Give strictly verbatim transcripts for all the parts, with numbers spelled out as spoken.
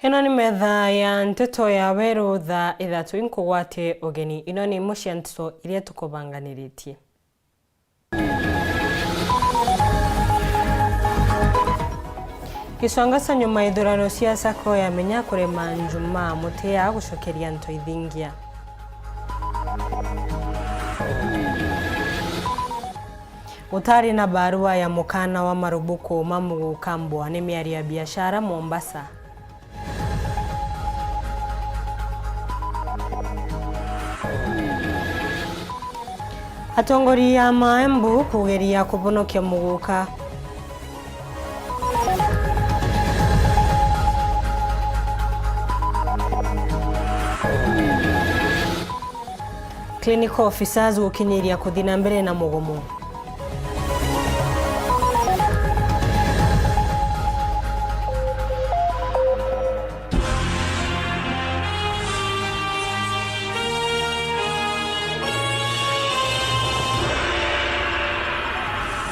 Ino ni metha ya nteto ya weru thaa ithatu, inkugwate ugeni. Ino ni imwe cia nteto iria tukubanganiritie. Giconga ca nyuma ithurano cia sacco ya Menya kurema Njumaa, Mutia gucokeria Ntoithingia. Gutari na barua ya mukana wa marubuku ma muguka mbwa ni miario ya biashara Mombasa. Atongoria ma Embu kugeria kubonokia muguka. Clinical officers gukinyiria kuthi na mbere na mugomo.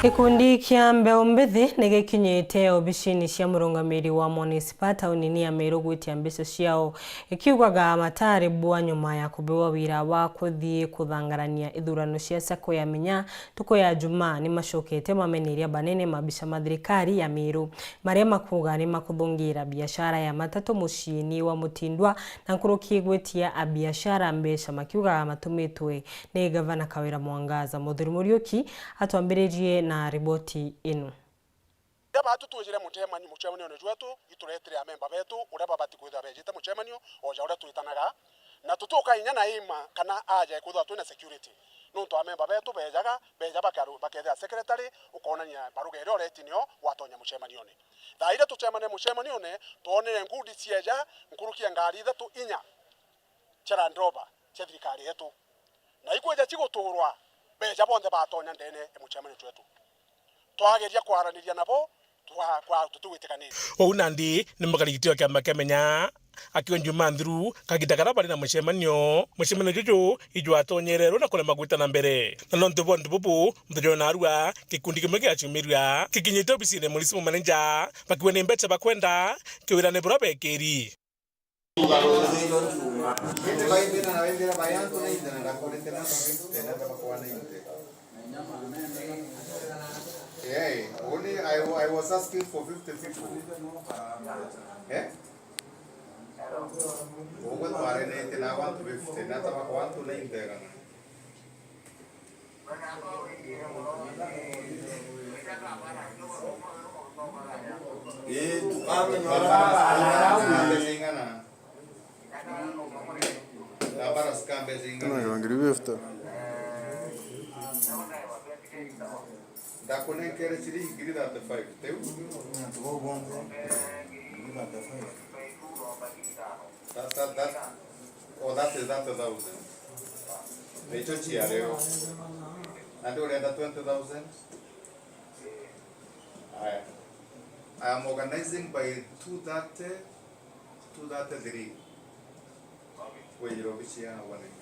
Gikundi kia Mbeu Mbithi ni gikinyite obicini cia murungamiri wa munisipa taunini ya Meru gwitia mbeca ciao, ikiugaga matari bua nyuma ya kubewa wira wa kuthii kuthangarania ithurano cia sacco ya Menya ntuku ya Jumaa. Ni macokete mameneria banene mabica ma thirikari ya Meru, maria makuuga ni makuthungira biashara ya matatu muciini wa Mutindwa na nkuruki gwitia abiashara mbeca, makiugaga matumitwe ni Gavana Kawira Mwangaza. Muthuri Muriuki atwambiririe na riboti ino. Riria baatu twijire mucemani-, mucemanione jwetu, ituretire amemba betu uria babati kwithirwa bejite mucemanio o ja uria twitanaga, na tutuka inya na ima kana aja kwithirwa twina security. Nontu amemba betu bejaga, beja bakaru-, bakethira secretary, ukonania baruga iria ureti nio watonya mucemanione. Thaa iria tucemane mucemanione, twonere ngundi cieja nkuruki ya ngari ithatu inya cia Land Rover cia thirikari yetu. Na ikwija ciguturwa, beja bonthe batonya ndene ya mucemanio jwetu. Twageria kwaraniria nabo, twa-, kwa-, tutigwitikanite. Uu nandi ni mukarigiti wa kiama kia Menya, akiuga Njumaa nthiru, kagiita karia bari na mucemanio, mucemanio juju ijwatonyererwe na kurema gwita na mbere. Na nontu bwa untu bubu, muthenya wa naarua, gikundi kimwe giacumirua, gikinyite obisine ya municipal manager, bakiuga ni mbeca bakwenda, kiwirane buria bekiri. Yeah, only I, I was asking for fifty people. Eh? Ugwe twarenete na abantu fifty, na tabakwa antu na integana. Ii, tukamenya uria tukamenya. Ngiri fifty. Ndakunenkere ciringi ngiri thirty-five, tiu? That, that, that, oh, that is thirty thousand. Nicio cia leo. Nandi urenda twenty thousand? Aya. I am organizing by two thirty, two thirty-three. Kwinjira obici ya wanenka.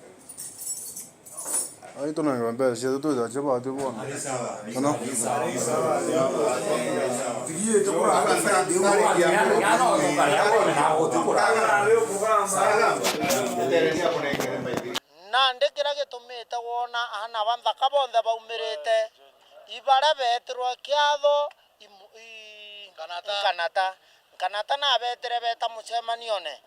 Ai, tunengerwa mbeca cietu, twitha cio bati bona. Kana? Nandi kiria gitumite wona aana ba nthaka bonthe baumirite, ibaria beetirwe kiatho, imu-, i-, nkanata. Nkanata. Nkanata nabeetire beeta mucemanione.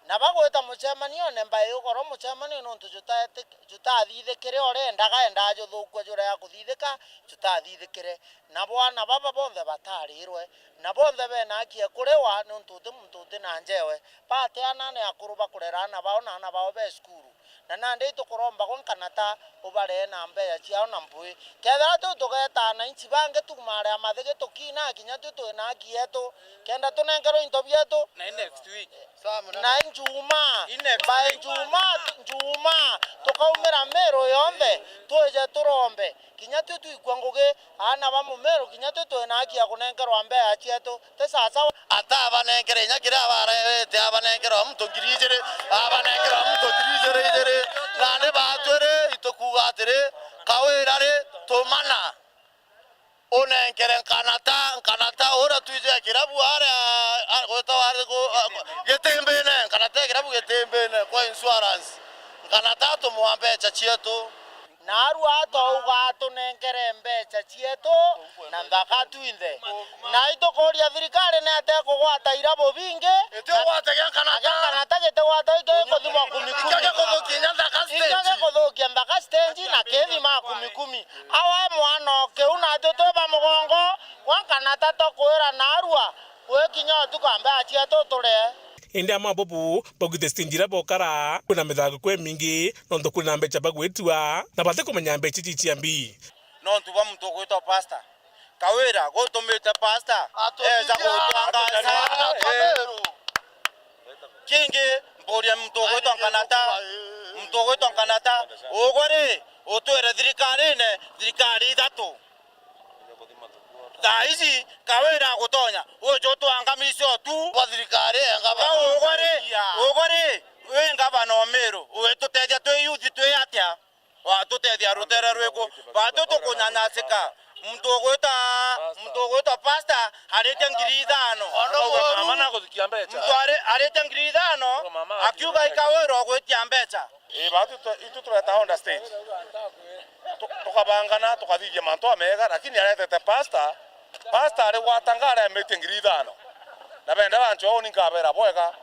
Na bagwita mucemanione, mbae ugoro mucemanio nontu jutaetik-, jutathithikire uria endaga, endaa juthukua juria ya kuthithika, jutathithikire. Nabo aana baba bonthe bataarirwe, na bonthe bena haki ya kuriwa, nontu uti muntu uti na njewe. Bati aana ni akuru bakurera aana bao, na aana bao be cukuru. Na nandi itukuromba gwe nkanata ubaree na mbeca ciao na mpui. Kethira twi tugeeta ananchi bangi tuuma aria mathigi tukiina, kinya twi twina haki yetu, kenda tunenkerwe into bietu. Na i next week. Na i Njumaa, i next by week. Njumaa, Njumaa, tukaumira Meru yonthe, twije turombe. Kinya twi twikua ngugi, aana ba Mumeru, kinya twi twina haki ya kunenkerwa mbeca cietu, ti sawasawa? Ata abanenkere inya kiria abarete, abanenkere o muntu ngiri ijiri, abanenkere o muntu ngiri ijiri ijiri, nandi baatwiri itukuuga atiri, Kawira ri, tumana. Unenkere Nkanata, Nkanata uria twije kirabu aria, a-, gwitagwa ari ku-, a-, Gitimbine, Nkanata ya kirabu Gitimbine kwa insurance. Nkanata tumwa mbecha cietu. Naarua atwauga atunenkere mbecha cietu na nthaka twinthe. Na itukuuria thirikari ni atia ikugwata ira bubingi, itiugwate gia Nkanata. Gia Nkanata gitigwata ikio gikuthimwa kumi kumi. Ikio gikuthukia inya nthaka stage. Ikio gikuthukia nthaka stage na kithima kumi kumi. Awe mwana o kiu natwi twi ba mugongo gwa Nkanata tukwira naarua gwikinya utuku mbecha cietu turie. Indi amwe a bobu baugite stage iria bokara kwina mithanguku imingi nontu kwina mbecha bagwitua na batikumenya mbecha ici cia mbi. Nontu bwa muntu ugwitwa pastor. Kawira gutumite pastor eja gutwangaza. Kingi mburia muntu ugwitwa Nkanata, muntu ugwitwa Nkanata, ugwe ri, utwire thirikarine, thirikari ithatu. Thaa ici Kawira agutonya, uje utwangamice o tu. Kwa thirikari ya ngavana. Ka ugwe ri, ugwe ri, wi ngavana o Meru, ugitutethia twi youth twi atia? Watutethia rutere rwiku? Batu tukunyanyasika. Muntu ugwita, muntu ugwita pastor aritie ngiri ithano. Akauga mama naguthikia mbecha. Muntu ari-, aritie ngiri ithano, akiuga i Kawira ugwitia mbecha. Ii, batu tu-, itu tureta on the stage. Tu-, tukabangana, tukathithia mantu amega, lakini aretete pastor, pastor ari gwatanga aremitie ngiri ithano. Na benda bancho uni nkabera bwega.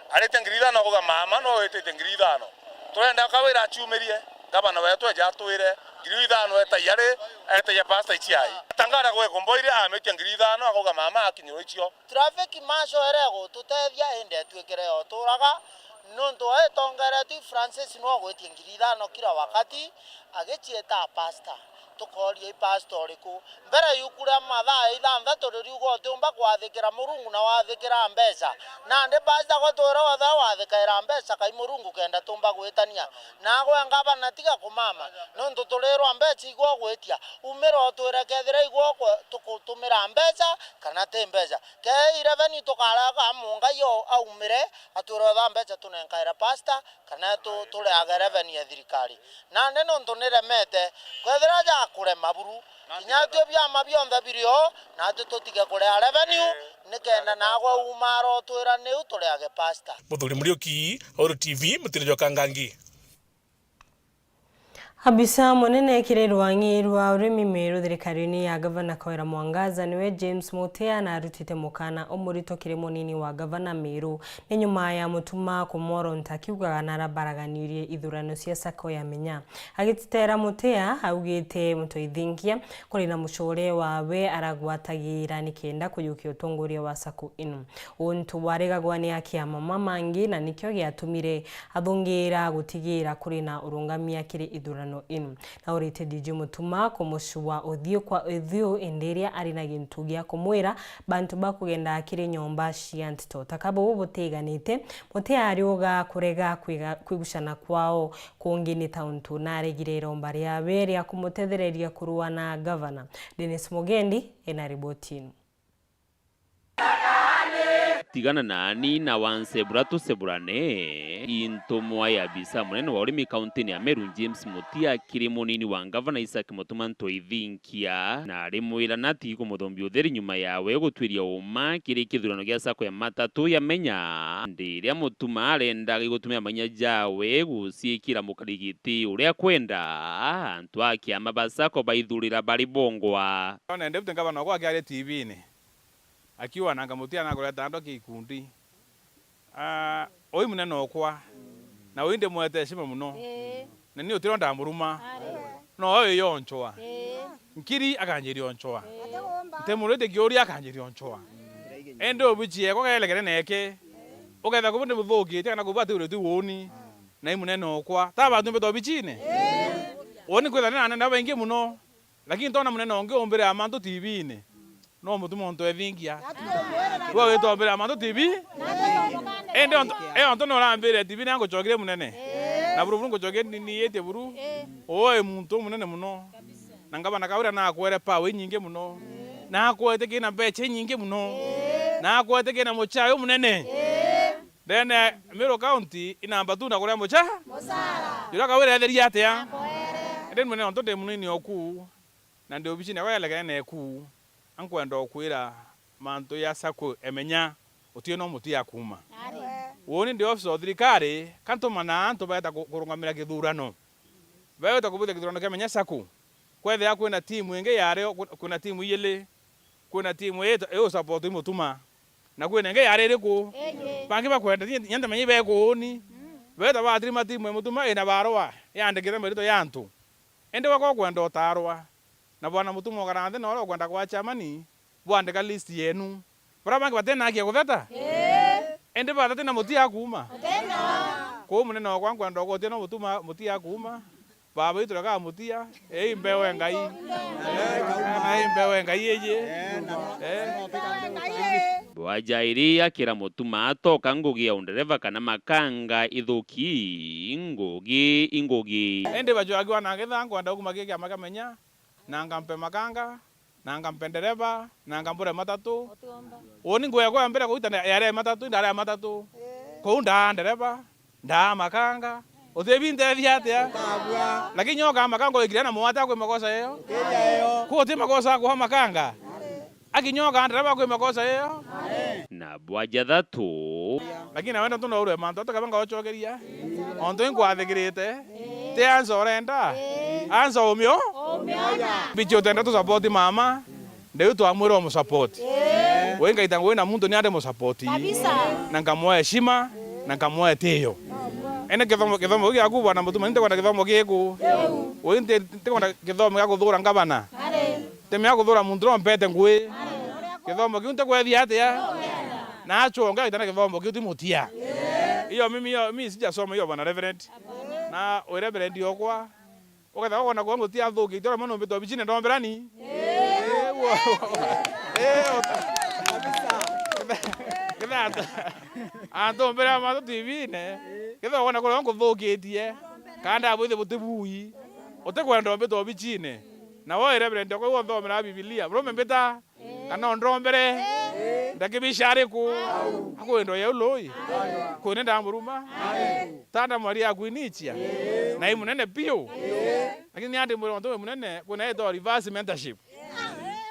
Aritie ngiri ithano, akauga mama no wititie ngiri ithano. Turenda Kawira aciumirie, ngavana wetu eje atwire, ngiri ithano etagia ri, etagia pastor ici ai. Tangara gwe kumboire amitia ngiri ithano, akauga mama akinyirwa icio. Traffic marshal ere gututethia indi etuikire yoturaga, nontu aitongeretwe i Francis nwe gwitia ngiri ithano kila wakati, agicieta pastor. Tukooria i pastor uriku? Mbere yuku ria mathaa ithanthatu ririuga utiumba kwathikira Murungu na wathikira mbeca. Nandi pastor gwe twira wothe wathikaira mbeca kai Murungu kenda tumba gwitania. Nagwe ngavana tiga kumama, nontu turirwa mbeca igwe ugwitia. Umira utwire kethira igwe ukwe-, tukutumira mbeca kana ti mbeca. Kei revenue tukarega mungai o aumire, atwire otha mbeca tunenkaire pastor, kana tu-, tureage revenue ya thirikari. Nandi nontu niremete, kwethira jakurema buru, kinya twi biama bionthe biri o, natwi tutige kurea revenue, nikenda nagwe umara utwira niu tureage pastor. Muthuri Muriuki, Uru T V, mutino jwa Kangangi. Abisa munene kiri rwang'i rwa urimi Meru thirikarini ya Gavana Kawira Mwangaza niwe James Mutia na arutite mukana umurito kiri munini wa Gavana Meru ni nyuma ya mutuma kumworonta akiugaga narabaraganirie ithurano cia sacco ya Menya. Agititera Mutia augite Mutoithingia kuri na mucure wawe aragwatagira nikenda kujukia utongoria wa sacco ino. Untu bwarigagwa ni a kiama mamangi na nikio giatumire athungira gutigira kuri na urungamia kiri ithurano ino. Na urite D J Mutuma kumucua uthiu kwa uthiu indi iria ari na gintu gia kumwira bantu ba kugenda kiri nyomba cia ntito. Taka buu butiganite, Mutia ariuga kurega kwiga-, kwigucana kwao kungi ni ta untu naregire iromba riawe ria kumutethereria kurua na gavana. Dennis Mugendi ena riboti ino. Tigana nani na wansebura tuseburane. Intumwa ya abisa munene wa urimi kauntini ya Meru, James Mutia, kiri munini wa ngavana Isaac Mutuma Ntoithinkia, na arimwira nati kumuthombia utheri nyuma yawe gutwiria uma kiri kithurano gia sacco ya matatu ya Menya, ndi iria Mutuma arendaga gutumira manya jawe guciikira mukarigiti uria kwenda antu a kiama ba sacco baithurira bari bongwa. Ona Deputy Governor okwa akiaria T V-ini. Akiuga, na nkamutia na kureta antu kia ikundi. Ah, ui munene okwa. Na ui ndimwete heshima muno. Ii. Na ni utiro ndamuruma. Ari. No ui yonchwa. Ii. Nkiri akanjiria onchwa. Ii. Ntimuritie kiuria akanjiria onchwa. Indi ubichi yekwa gelegere neke. Uketha kubu ndimuthukitie kana kubu atiurite uuni. Na i munene okwa. Ta bantu mbeta ubichine. Ii. Uuni kwitha ni na anene baingi muno. Lakini ntona munene ungi umbire amantu T V-ini. No mutuma untu ethingia. Gwe witombire amantu T V? Indi ontu, e ontu no urambire T V-ini nguchokire munene. Na buru buru nguchokire ni, ni yete buru. Oe muntu umunene muno. Na ngavana Kawira nakwere power inyingi muno. Nakwete kina mbecha inyingi muno. Nakwete kina muchayo munene. Ndene Meru County inamba tu na kuria mucha. Mucara. Jura Kawira etheria atia? Indi munene ontu ndi munini oku. Na ndi obicine yakwa ya Legere neku, ankwenda ukwira mantu ya sacco emenya, uti no muti ya kuuma. Ari. Uuni ndi office o thirikari, kantumana antu baeta ku-, kurungamira kithurano. Baeta kubuthia kithurano kia menya sacco. Kwethira kwina timu ingi yari, kwina timu ijili, kwina timu ii, ii usupport i Mutuma. Na kwina ingi yari iriku? Iji. Bangi bakwenda, ni, ni ntamenya ibeku uuni. Mm. Beeta batirima timu ya Mutuma ina barua yaandikite maritwa ya antu. Indi we ko ukwenda utaarwa. Na bwana Mutuma ukara nthi na uria ukwenda kwa chairman, bwandika list yenu. Baria bangi batina haki ya kutheta? Ii. Indi batheti na muti ya kuuma? Batina. Kuu munene wakwa nkwenda ukotia no Mutuma muti ya kuuma. Baba itu reka mutia. Ei mbeu e Ngai. Na ei mbeu e Ngai iji. Eh. Bwajairi akira Mutuma atoka ngugi ya undereva kana makanga ithuki, ngugi i ngugi. Indi bajwagi wana ngetha nkwenda kuma ki kiama kia menya, na ngampe makanga, na ngampe ndereva, na ngambure matatu. Uuni ngugi yakwa ya mbere kuita na yari ya matatu, indari ya matatu. Kou ndaa ndereva, ndaa makanga. Uti bintethia atia? Lakini nyoka makanga wikire na mwata kwi makosa iyo. Ku uti makosa kwa makanga. Aki nyoka ndereva kwi makosa iyo. Na bwa jathatu. Lakini nawe nontu no urwe mantu, atakaba ngaochokeria. Ontu inkwathikirite. Ti ansa urenda. Ansa umio. Bichi utenda tu support mama. Ndeu twamwira umusupport. We ngaita ngugi na muntu ni ande musupport. Kabisa. Na nkamwa heshima, na nkamwa etio. Ene kithomo, kithomo giaku bwana Mutuma, ntikwenda kithomo giku. We nti, ntikwenda kithomo gia kuthura ngavana. Ntimea kuthura muntu no mpete ngugi. Kithomo kiu ntikwethia atia? Na achonga itana kithomo kiu ti mutia. Iyo mimi, iyo, mimi sijasoma hiyo bwana Reverend. Na we Reverend yokwa, ukethira wona kwa nguti athukitie, uria mwana umbite obicine ndombera ni? Ii, wo, wo, wo. Ii, uta-, kethira atu-, antu mbere ya matu T V-ine, kethira wona kuria nkuthukitie, kana ndabwithie buti bui, utikwenda umbite obicine. Na we Reverend okwa iwe uthomera Bibilia, burume mbita? Kana ondombere? Ndakibisha ariku? Akwendwa ya uloi? Kwine ndamuruma? Tanda mwari ya kwinichia? Na i munene piu? Lakini ni andi mwiri ontu wi munene, kwina ito reverse mentorship.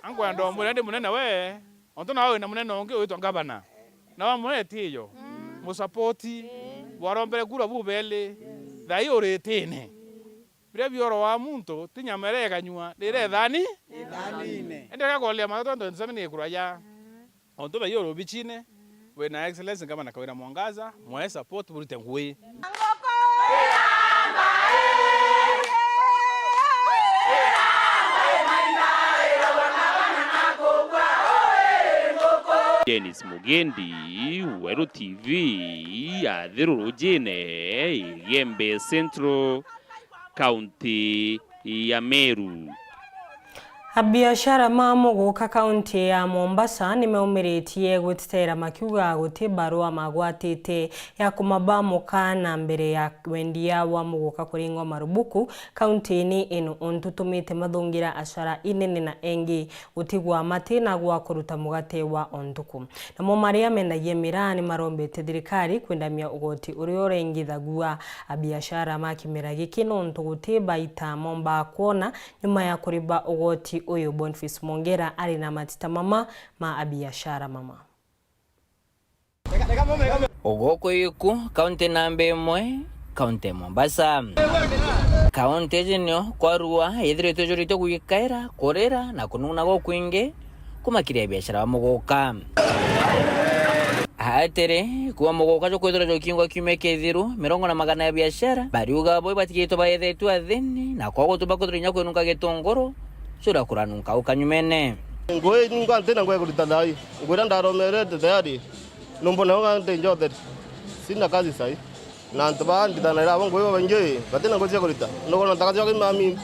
Ankwenda omwira ndi munene we, ontu nawe wina munene ungi witwa ngavana. Na wamwetio, musapoti, bwarombere kura bubeli, thai uritine. Biria bioro wa muntu, ti nyama iria ikanyua, ni iria ithani. Ithanine. Indi reka kuoria matatu antu twenty seven ikuraja. Ontu thaio rubicine, wina Excellency Ngavana Kawira Mwangaza, mwe support burite ngugi. Dennis Mugendi, Weru T V, Athiru Rujine, Igembe Central, kaunti ya Meru. Abiashara ma muguka kaunti ya Mombasa nimeumiritie gwitetera makiuga guti barua magwatite ya kumaba muka na mbere ya wendia wa muguka kuringwa marubuku kaunti-ini ino, untu utumite mathungira acara inene na engi gutigwa mati na gwa kuruta mugate wa o ntuku. Namo maria mendagia miraa ni marombete thirikari kwendamia ugoti uria urengithagua abiashara ma kimera giki, nontu guti baita mombaa kwona nyuma ya kuriba ugoti uyu. Boniface Mwongera ari na matita mama ma abiashara mama. Guku iku, kaunti namba imwe, kaunti ya Mombasa. Kaunti iji nio kwarua ithiritwe ijurite gwikaira, kurira na kunung'una gukwingi kumakiria biashara ba muguka. Atiri, kuuma muguka jukwithirwa jukingwa kiumia kithiru, mirongo na magana ya biashara bariuga bo ibatigitwe baethetwe athini, na kwou gutuma kwithirwa inya kwinunka gitunguru, jura kuranunka u kanyumene. Ngui nunka ntina ngwe kurita thai. Ngwira ndaromerete tayari. Numbona uga ndi njotheri. Sina kazi sai. Na antu baa nditanaira abo ngui babaingi, batina ngui cia kurita. Nugona ntaka cia kimami.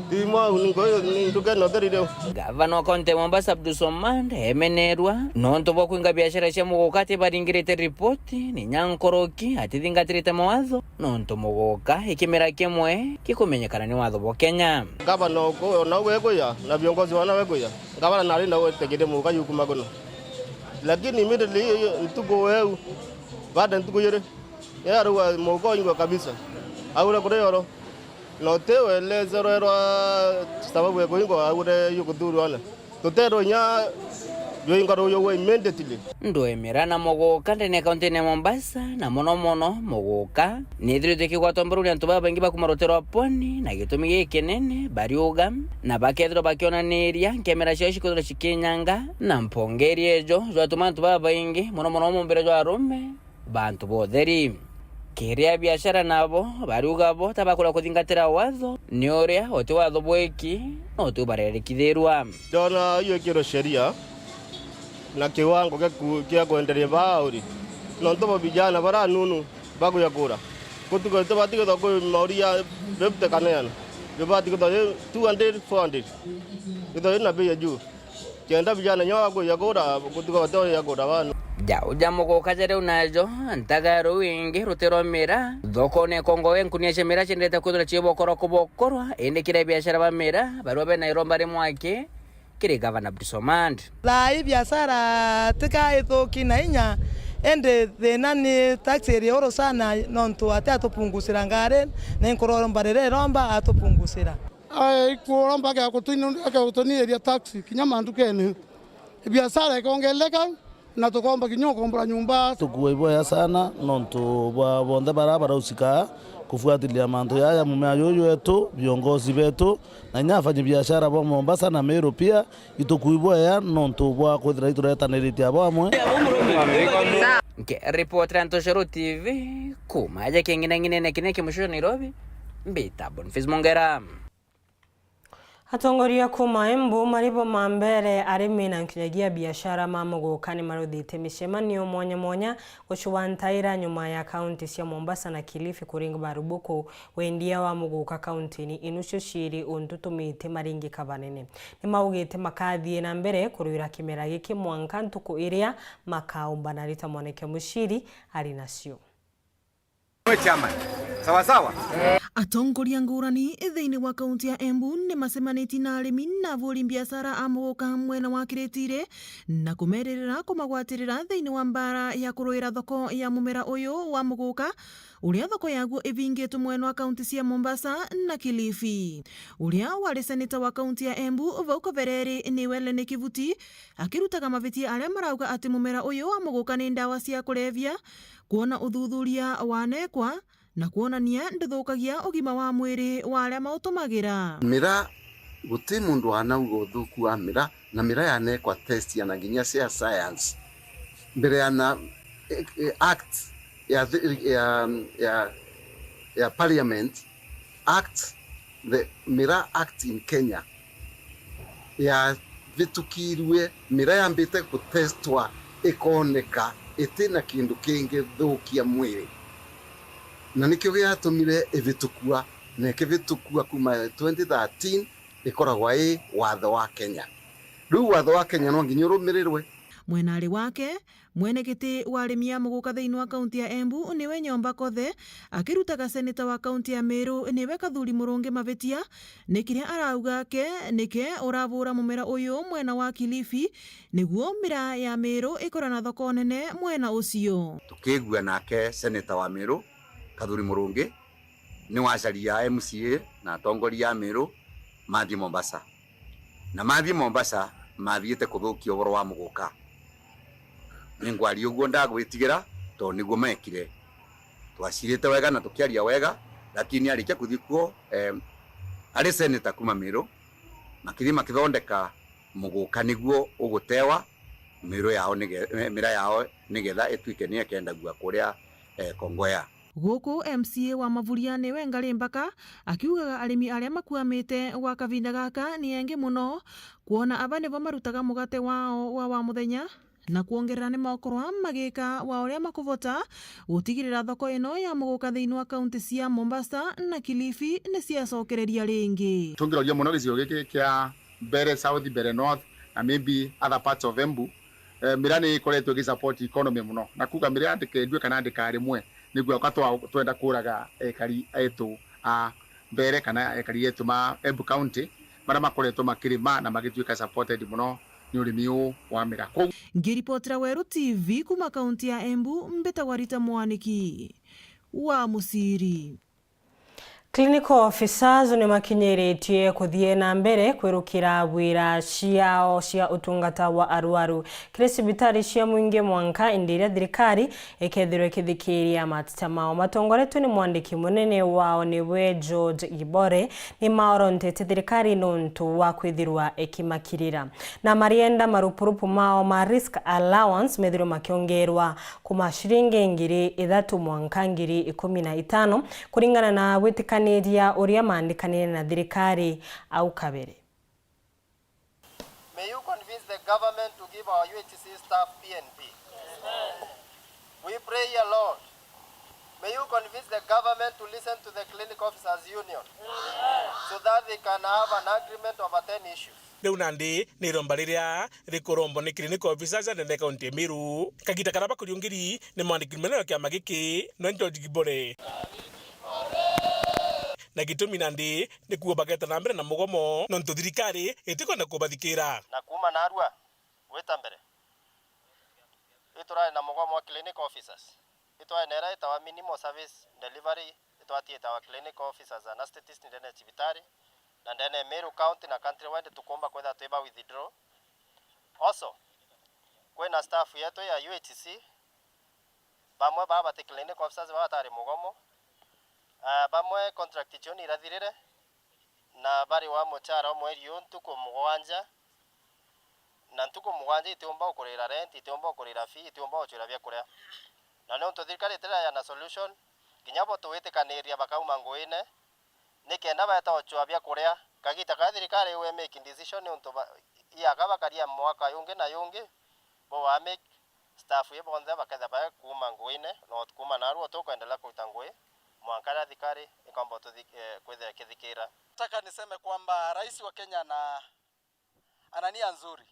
Ti mwa ngui ni nduke na utheri riu. Gavana wa kaunti ya Mombasa Abdul Somad emenerwa nontu bwa kwinga biashara cia muguka ati baringirite ripoti, ni nya nkoroki atithingatirite mawatho nontu muguka ikimera kimwe gikumenyekana ni watho bwa Kenya. Gavana uku, ona uwe kuya, na viongozi wana we kuya. Gavana nari na uwe tekete muguka yukuma kuno. Lakini immediately hiyo, hiyo ntuku eu, baada ntuku ijiri, yeye arauga muguka uingwa kabisa. Aure kuri yoro. Na utiwelezerwa sababu ya kuingwa aure yukuthurwa na tuterwa inya yuinga ruyu immediately. Ndwemera na Muguka ndene kaunti-ini ya Mombasa, na mono mono Muguka, nithirite ikigwatwa mbaru ni antu babaingi ba kuma rutere rwa pwani, na gitumi gikinene bariuga, na bakethirwa bakionaniria nkemera ciao cikwithirwa cikinyanga, na mpongeri ejo jwatuma antu babaingi, mono mono mumbire jwa arume, bantu ba utheri. Kiri a biashara nabo bariuga bo ta bakwenda kuthingatira watho, ni uria uti watho bwiki, na uti ubarerikithirwa. Ndona hiyo ikirwe sheria na kiwango kia ku-, kia kwenderia bauri. Nontu bo vijana bara nunu bakuya kura. Gutuka tubati kwithwa kwi mauri ya fifty kana iana. Bibati kwithwa i two hundred, four hundred. Kwithwa ina bei ya juu. Kenda vijana nyo bakuya kura, gutuka batoya kura banu. Jau ja Muguka ja riu najo, ntaga ya ruu ingi ruti rwa mira, thokone kongo we nkunia cia mira ciendete kwithirwa cii bokoro kubokorwa, indi kiri a biashara ba mira, barua bena iromba rimwe aki, kiri Gavana Abdulswamad. Thaa ii biashara tika ithuki na inya, indi thina ni taxi iri uru sana, nontu ati atupungusira ngari, na inkuromba riria iromba atupungusira. Ai, kuromba ake gutuni-, ake gutuniiria taxi kinya mandukene. Biashara ikongeleka, na tukomba kinya ukombora nyumba. Tukua iboya sana nontu bwa bonthe bara barausikaa kufuatilia mantu jaya, mumea juju wetu, viongozi betu, na inya afanyi biashara ba Mombasa na Meru pia, itukua iboya nontu bwa kwithira ituretaniritie abo amwe. Nkiripotera Ntoshoro T V, kuma aja king'inang'inene kine kimushusho Nairobi, mbita Boniface Mongera. Atongoria kuuma Embu mari bo ma mbere, arimi na nkinyagia biashara ma muguka ni maruthite micemanio mwanya mwanya gucua ntaira nyuma ya kaunti cia Mombasa na Kilifi kuringa marubuku wendia wa muguka kaunti-ini inu cio ciri untu tumite maringika banene. Ni maugite makathie na mbere kurwira kimera giki mwanka ntuku iria makaumbana. Rita Mwaniki Muciri ari nacio. Chairman. Sawa sawa. Atongoria ngurani thiini wa kaunti ya Embu ni macemanitie na arimi na aburi biashara a muguka mwena wa Kiritiri na kumeririra kumagwatirira thiini wa mbara ya kurwira thoko ya mumera uyu wa muguka, uria thoko yaguo ibingitwe mwena wa kaunti cia Mombasa na Kilifi. Uria wari seneta wa kaunti ya Embu vau kabere ri ni Welen Kivuti, akirutaga mavitia aria marauga ati mumera uyu wa muguka ni ndawa cia kulevya, kwona uthuthuria wanekwa na kwonania nduthukagia ugima wa mwiri wa aria mautumagira. Mira, guti mundu wanauga uthuku wa mira, na mira yanekwa test ya na nginya cia science mbere ya na, eh, eh, act ya thi-, ya, ya, ya parliament, act, the Mira Act in Kenya yavitukirue, mira yambite gutestwa, ikoneka itina kindu kingithukia mwiri, na nikio giatumire ivitukua, na ikivitukua kuma twenty thirteen ikoragwa i watho wa Kenya. Riu watho wa Kenya no nginya urumirirwe. Mwenari wake, mwene giti wa arimi a muguka thiini wa kaunti ya Embu niwe Nyomba Kothe, akirutaga seneta wa kaunti ya Meru niwe Kathuri Murungi mavitia, ni kiria arauga ke nike urabura mumera uyu mwena wa Kilifi, niguo mira ya Meru ikore na thoko nene mwena ucio. Tukigua nake seneta wa Meru, Kathuri Murungi, ni wacaria M C A na atongoria a Meru mathie Mombasa. Na mathie Mombasa, mathiite kuthukia uboro wa muguka. Ningwaria uguo ndagwitigira, tondu niguo mekire. Twacirite wega na tukiaria wega, lakini arikia kuthii kuo, eh, ari seneta kuma Meru, makithii makithondeka muguka niguo ugutewa Meru yao nige-, mira yao nigetha ituike ni ikendagua kuria, eh, Kongowea. Guku M C A wa Mavuria niwe Ngari Mbaka akiugaga arimi aria makuamite gwa kavinda gaka ni engi muno, kwona aba nibo marutaga mugate wao wa wa muthenya, na kwongerera ni makorwa magika wa uria makuvota gutigirira thoko ino ya muguka thiini wa kaunti cia Mombasa na Kilifi ni ciacokereria ringi. Tungiroria muno gicigo giki kia Mbeere South, Mbeere North, na maybe other parts of Embu, eh, mira ni ikoretwo igisupport economy muno. Na kuuga mira ndikendue kana ndikarimwe, niguo kwa twa-, twenda kuraga ekari etu a Mbeere kana ekari etu ma Embu County, maria makoretwo makirima na magituika supported muno ni urimi uu wa mira. Kou. Ngiripotera Weru T V kuma kaunti ya Embu, mbitagwa Rita Mwaniki wa Muciri. Clinical officers ni makinyiritie kuthie na mbere kwirukira wira ciao cia utungata wa arwaru kiri cibitari cia mwingi mwanka indi iria thirikari ikethirwa ikithikiria mateta mao. Matongoretwe ni mwandiki munene wao niwe George Gibore, ni maorontete thirikari nontu wa kwithirwa ikimakirira, na marienda marupurupu mao ma risk allowance methirwe makiongerwa kuma ciringi ngiri ithatu mwanka ngiri ikumi na itano, kuringana na gwitikaniria uria maandikanire na thirikari au kabere. May you convince the government to give our U H C staff P N P. We pray here, Lord. May you convince the government to listen to the Clinic Officers Union so that they can have an agreement over ten issues. Riu nandi ni iromba riria rikurombwa ni clinical officers anene kaunti ya Meru. Kagiita karia bakuriungiri ni mwandiki munene wa kiama giki, nwe George Gibore. Na gitumi nandi ni kuuga bageta na mbere na mugomo nontu thirikari itikwenda kubathikira. Na kuuma narua gwita mbere, iturari na mugomo wa clinic officers. Itwari na iria itawa minimal service delivery, itwatiite our clinic officers, anesthetist ndene ya cibitari, na ndene ya Meru County na country wide tukumba kwithirwa twi ba withdraw. Also, kwina staff yetu ya U H C, bamwe baa bati clinic officers baa batari mugomo, ah, bamwe contract ciao ni irathirire, na bari wa muchara o mweri uu ntuku mugwanja, na ntuku mugwanja itiumba ukurira rent, itiumba ukurira fee, itiumba ucwira biakuria. Na niuntu thirikari itiraja na solution, kinya bo twitikaniria bakauma nguine, nikenda baeta ucwa biakuria. Kagiita karia thirikari iwe make decision niuntu ba-, iaka bakaria mwaka yungi na yungi, bo wa make staff i bonthe baketha bae kuuma nguine, na kuuma narua tukwendelea kuruta ngui mwanka riria thirikari ikomba ututhi-, eh, kwithira ikithikira. Nataka niseme kwamba rais wa Kenya ana, ana nia nzuri.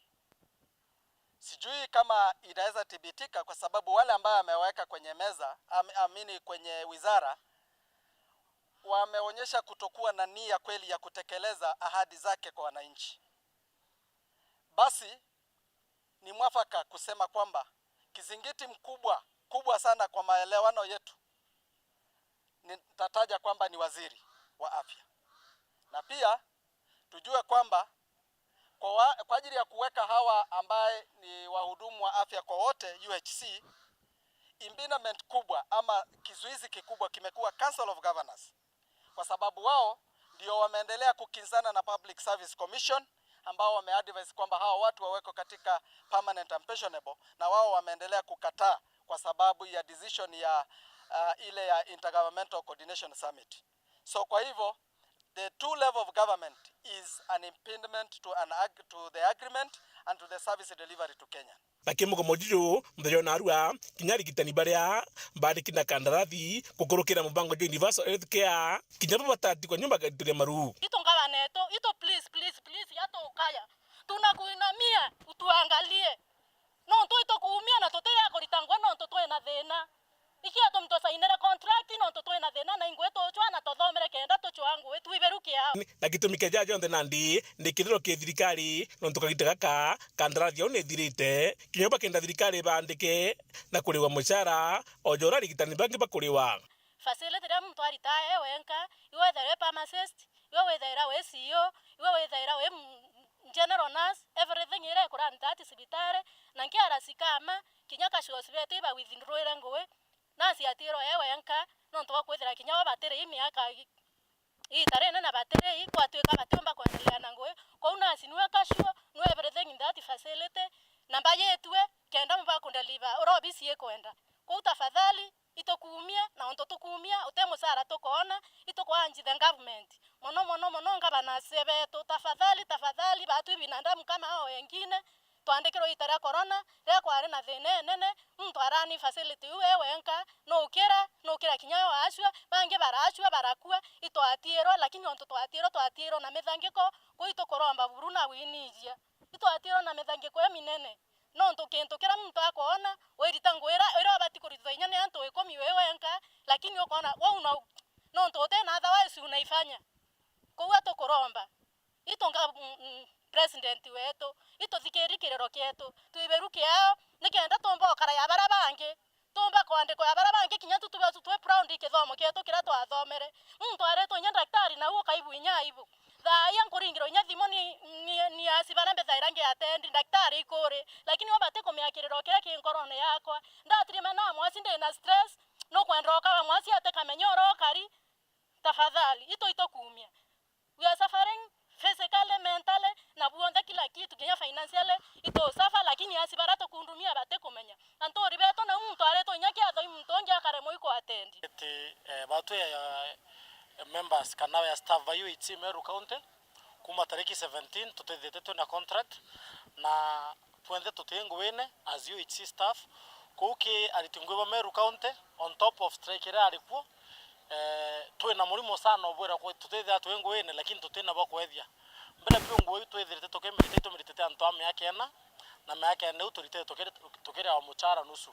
Sijui kama inaweza thibitika kwa sababu wale ambao ameweka kwenye meza, am-, amini kwenye wizara, wameonyesha kutokuwa na nia kweli ya kutekeleza ahadi zake kwa wananchi. Basi, ni mwafaka kusema kwamba kizingiti mkubwa, kubwa sana kwa maelewano yetu, nitataja kwamba ni waziri wa afya. Na pia tujue kwamba kwa wa-, kwa ajili ya kuweka hawa ambaye ni wahudumu wa afya kwa wote, U H C, impediment kubwa ama kizuizi kikubwa kimekuwa Council of Governors, kwa sababu wao ndio wameendelea kukinzana na Public Service Commission, ambao wameadvise kwamba hawa watu wawekwe katika permanent and pensionable, na wao wameendelea kukataa kwa sababu ya decision ya, ah, ile ya Intergovernmental Coordination Summit. So kwa hivyo, the two level of government is an impediment to an ag-, to the agreement and to the service delivery to Kenya. Na ki mugomo juju, muthenya o narua, kinya arigitani baria baandiki na kandarathi gukurukira mubango jwa Universal Health Care, kinya bo batati kwa nyumba gaituria maru. Itu ngavana etu, itu please, please, please, yatukaya. Tunakuinamia, utuangalie. Nontu itukuumia na tutija kurita ngui nontu twina thina. Iki atumi tusainire contract nontu twina thina na ingui tucwa na tuthomere kenda tucwa ngui twiberu kiao. Na gitumi kia jaja jonthe nandi ni kithiro ki thirikari, nontu kagita gaka kandarathi yao ni ithirite, kinya bakenda thirikari baandike na kuriwa mucara, o ja uria arigitani bangi bakuriwa. Facility iria muntu arita e wenka, iwe withaira wi pharmacist, iwe withaira wi C E O, iwe withaira wi m-, general nurse, everything iria ikuranta ati cibitari, na nki arasi kama, kinya casuals betu iba withdrawire ngui, nurse atirwa e wenka, nontu bwa kwithira kinya bo batiri i miaka i-, iita rinene batiri i, gwatuika batiumba kwendelea na ngui. Kwou nurse niwe casual, niwe everything in that facility, na mbayitue kenda mba kudeliver uria obisi ikwenda. Kwou tafadhali, itukuumia, na untu tukuumia, uti mucara tukoona, itukuanjithe government. Mono, mono, mono, ngavana ase betu, tafadhali, tafadhali, batu binadamu kama hao wengine, twandikirwe iita ria corona, riria kwari na thina inene, muntu arani facility iu e wenka, nukira, nukira kinya we waacua, bangi baraacua, barakua, itwatiirwe, lakini untu twatiirwe, twatiirwe na mithangiko, kwou itukuromba buru na winijia. Itwatiirwe na mithangiko iminene. Nontu kintu kiria muntu akoona, wirita ngui iria, iria ubati kuritwa inya ni antu ikumi wi wenka, lakini ukoona, wau no, nontu uti na otherwise unaifanya. Kwou atukuromba. Itunga, mm, mm, president wetu, ituthikiri kiriro kietu, twiberu kiao, nikenda tumba ukara ya baria bangi. Tuumba kwandikwa ya baria bangi, kinya tu tube tu twi proud i kithomo kietu kiria twathomere. Muntu aritwe inya daktari, na u ukaigua inya aibu. Thaa ii nkuringirwa inya thimu ni, ni, ni asi baria mbithaira ngiatendi, daktari ikuri, lakini we batikumiakirira o kiria ki nkorone yakwa. Ndatiri mena mwasi, ndi na stress, nukwenda ukaga mwasi atikamenya uria ukari. Tafadhali, itu itukumia. We are suffering physically, mentally, na buonthe kila kitu, kinya financially, itu suffer, lakini asi baria tukundumia batikumenya. Anturi betu, na muntu aretwe inya kiatho, i muntu ungi akaremwa i kuatendi. Ati, eh, batwi ya, eh, members kana ya staff ba U H C Meru County, kuma tariki seventeen tutithite twina contract, na twenthe tuti nguine as U H C staff. Kuu ki ariti ngui ba Meru County, on top of strike iria yari kuo, eh, twina murimo sana ubwira kwi-, tutithia twi nguine, lakini tutina bwa kwethia. Mbere biu ngui iu twithirite tukimirite, itumiritite antu a miaka ina, na miaka ina iu turitite tukiri-, tukiriawa muchara nusu.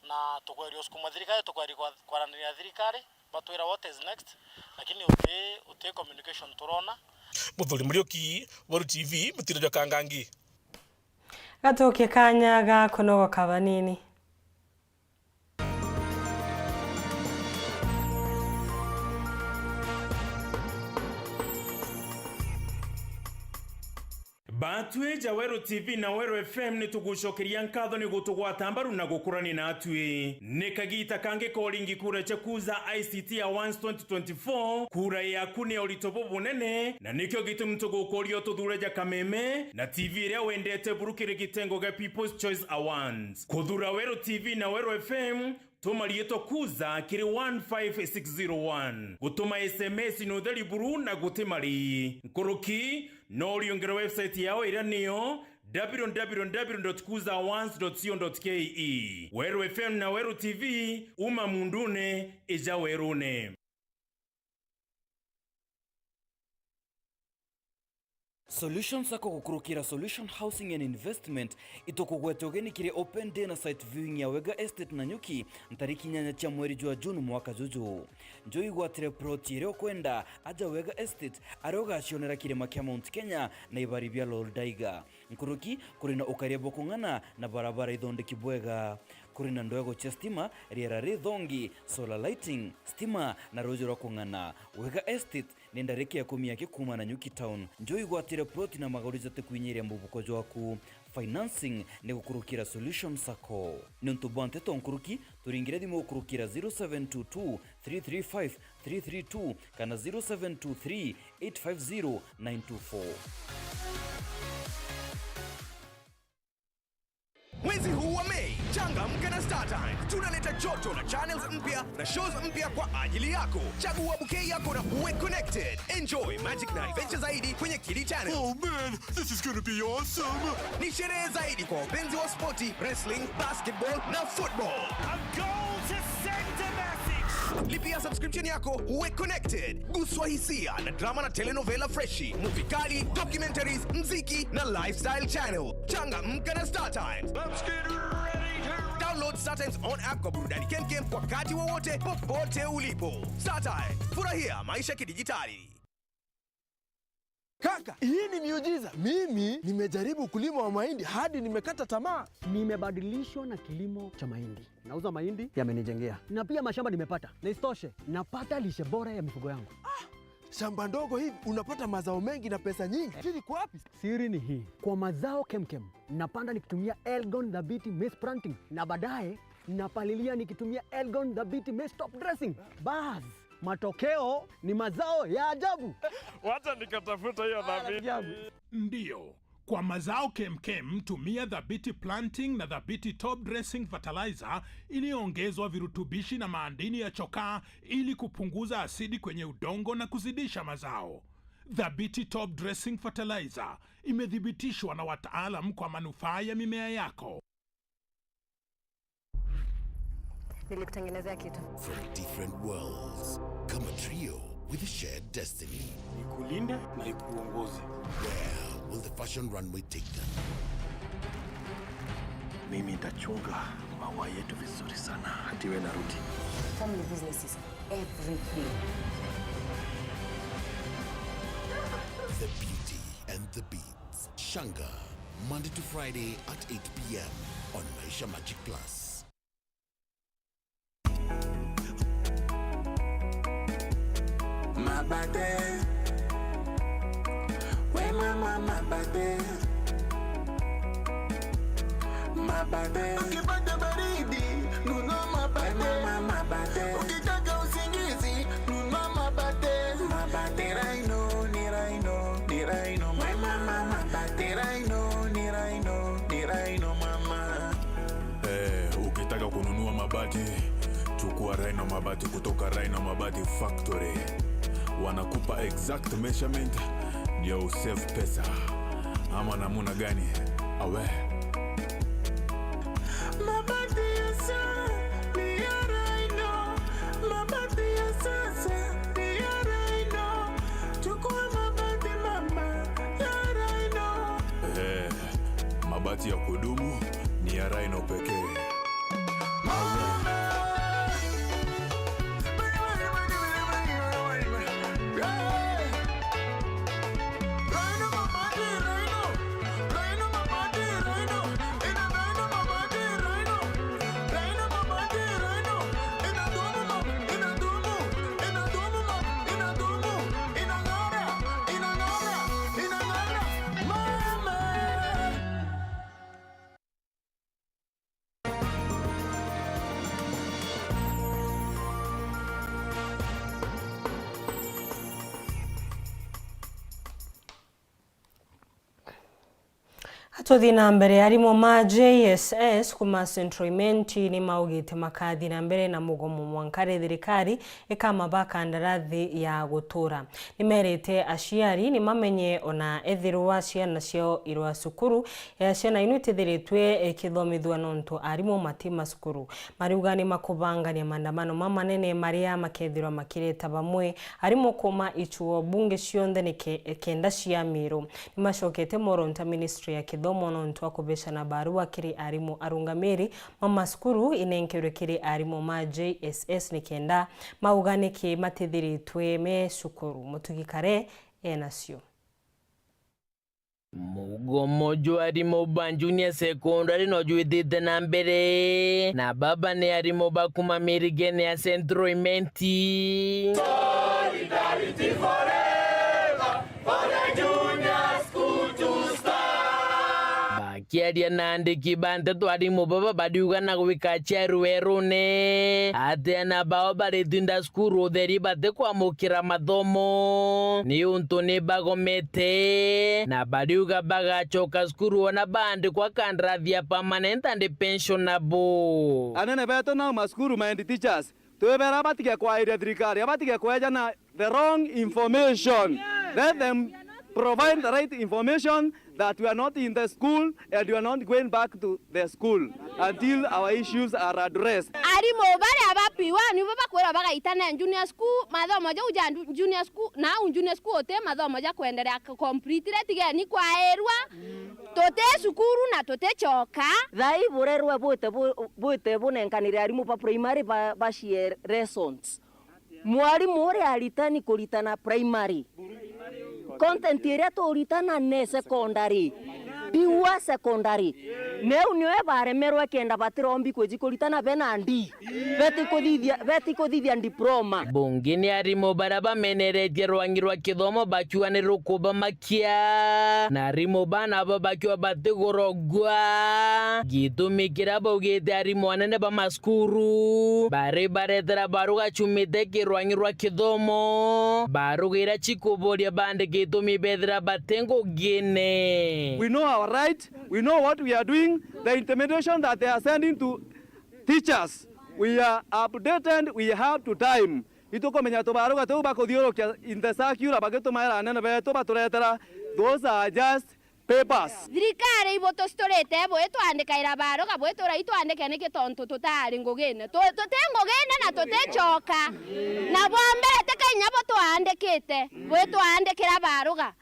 Na tukweria usukuma thirikari, tukweria kwa-, kwaraniria thirikari, batwira what is next, lakini uti, uti communication turona. Muthuri Muriuki, Weru T V, mutiro jwa Kangangi. Gatukie kanya ga kunogoka banini. Batwi ja Weru T V na Weru F M ni tugucokeria nkatho ni gutugwata mbaru na gukurania natwi. Ni kagiita kangi ka uringi kura cia Kuza I C T Awards twenty twenty-four. Kura yaku ni ya urito bubunene, na nikio gitumi tugukuria ututhure ja kameme na T V iria wendete buru kiri gitengo gia People's Choice Awards. Kuthura Weru T V na Weru F M, tuma riitwa Kuza kiri one five six zero one. Gutuma S M S ni utheri buru na guti marii. Nkuruki, no uriungire website yao iria niyo w w w dot kuza awards dot co dot k e. Weru F M na Weru T V, uma mundune, ija werune. Solution Sacco gukurukira Solution Housing and Investment itukugwete ugeni kiri open day na site viewing ya Wega Estate Nanyuki, ntariki inyanya cia mweri jwa June mwaka juju. Njo igwatire plot iria ukwenda, aja Wega Estate, aria ugacionera kirima kia Mount Kenya na ibari bia Lol Daiga. Nkuruki, kuri na ukaria bwa kung'ana na barabara ithondeki bwega. Kuri na ndwego cia stima, riera rithongi, solar lighting, stima na ruuji rwa kung'ana. Wega Estate ni ndarika ikumi aki kuuma Nanyuki Town. Njo igwatire plot na magori jati kwinyiria mubuko jwaku. Financing ni gukurukira Solution Sacco. Niuntu bwa nteto nkuruki, turingire thimu gukurukira zero seven two two, three three five, three three two kana zero seven two three, eight five zero, nine two four. Mwezi huu wa Mei, changamka na StarTimes. Tunaleta joto na channels mpya na shows mpya kwa ajili yako. Chagua bouquet yako na uwe connected. Enjoy magic na adventure zaidi kwenye Kidi Channel. Oh man, this is gonna be awesome! Ni sherehe zaidi kwa wapenzi wa spoti, wrestling, basketball na football. A goal to send a message. Lipia subscription yako, uwe connected. Guswa hisia na drama na telenovela freshi, movie kali, documentaries, mziki na lifestyle channel. Changamka na StarTimes. Let's get ready to Download StarTimes on app kwa burudani kemkem wakati wowote, popote ulipo. StarTimes, furahia maisha kidijitali. Kaka, hii ni miujiza. Mimi nimejaribu ukulima wa mahindi hadi nimekata tamaa. Nimebadilishwa na kilimo cha mahindi. Nauza mahindi, yamenijengea. Na pia mashamba nimepata. Na isitoshe, napata lishe bora ya mifugo yangu. Ah, shamba ndogo hivi, unapata mazao mengi na pesa nyingi. Siri iko wapi? Siri ni hii. Kwa mazao kemkem, napanda nikitumia Elgon Dhabiti Maize Planting. Na baadaye, napalilia nikitumia Elgon Dhabiti Maize Top Dressing. Bas, matokeo ni mazao ya ajabu. Wacha nikatafuta hiyo Dhabiti. Ajabu. Ndio. Kwa mazao kemkem, tumia Dhabiti Planting na Dhabiti Top Dressing Fertilizer iliyoongezwa virutubishi na maadini ya chokaa ili kupunguza asidi kwenye udongo na kuzidisha mazao. Dhabiti Top Dressing Fertilizer imethibitishwa na wataalam kwa manufaa ya mimea yako. Nilikutengenezea kitu. From different worlds, come a trio with a shared destiny. Ikulinde na ikuongoze. Where will the fashion runway take them? Mimi nitachunga maua yetu vizuri sana, hata iwe na rudi. Family business is everything. The Beauty and the Beat. Shanga, Monday to Friday at eight p m on Maisha Magic Plus. Mabate. We mama mabate. Mabate. Ukipata baridi, nunua mabate. We mama mabate. Ukitaka usingizi, nunua mabate. Mabate. Ni Rhino, ni Rhino, ni Rhino. We mama mabate. Rhino, ni Rhino, ni Rhino mama. Eh, ukitaka kununua mabati, chukua Rhino Mabati kutoka Rhino Mabati Factory. Wanakupa exact measurement ndio usave pesa. Ama namuna gani? Awe. Mabati ya sasa ni ya Rhino. Mabati ya sasa ni ya Rhino. Chukua mabati mama ya Rhino. Eh. Mabati ya kudumu ni ya Rhino pekee. Tuthi na mbere, arimu ma J S S kuma Central Imenti ni maugite makathi na mbere na mugomo mwanka ri thirikari ikamaba kandarathi ya gutura. Nimerite aciari nimamenye ona ethirwa ciana ciao irwa cukuru, ya ciana inu itithiritwe ikithomithua nontu arimu mati macukuru. Mariuga ni makubangania maandamano mamanene maria makethirwa makireta bamwe arimu kuma ichuo bunge cionthe ni ke-, kenda cia Miru. Ni macokete moronta ministry ya kithomo nontu wa kubecana barua kiri arimu arungamiri ma macukuru inenkerwe kiri arimu ma J S S ni kenda mauga niki matithiritwe me cukuru. Mutugi Kare enacio. Mugomo jwa arimu ba junior secondary no jwithite na mbere, na baba ni arimu ba kuma Mirigene ya Central Imenti. Solidarity forever for the junior school to start. Bakiaria na andiki ba nteto, arimu baba bariuga na gwika cia rwerune ati ana bao baritinda cukuru utheri batikwamukira mathomo ni untu ni bagomete, na bariuga bagacoka cukuru ona baandikwa kandarathi ya permanent and pensionable. Anene betu na macukuru ma head teachers, twibera batige kwairia thirikari, abatige kwejana the wrong information. Let them provide the right information that we are not in the school and we are not going back to the school until our issues are addressed. Arimu baria ba P one nibo bakwirwa bagaitana junior school, mathomo jau ja ndu-, junior school, na au junior school uti mathomo ja kwenderea k-, completely, tigeni kwairwa, tuti cukuru na tuticoka. Thai burerwe bwite bu-, bwite bunenkanire arimu ba primary ba-, bacie lessons. Mwarimu uria aritani kuritana primary. Content iria turitana ni secondary. Pure secondary. Neu nio baremerwe kenda batirombi kwiji kuritana bena ndi. Beti kuthithia, beti kuthithia diploma. Bungi ni arimu baria bameneretie rwangi rwa kithomo bakiuga ni rukubamakia. Na arimu bana abo bakiuga batigurogua. Gitumi kiria baugite arimu anene ba macukuru bari baretera baruga ciumite kirwangi rwa kithomo, baruga iria cikuburia bandi gitumi bethira bati ngugine. We know our right, we know what we are doing. The intimidation that they are sending to teachers, we are updated, we are up to time. Itukumenya tubaruga tuu bakuthiurukia in the circular bagitumaira anene betu baturetera, those are just papers. Thirikari ibu tuciturite bwi twandikaira baruga bwi turai twandike niki tontu tutari ngugine. Tu-, tuti ngugine na tuticoka. Na bwa mbere ti kinya bu twandikite, bwi twandikira baruga.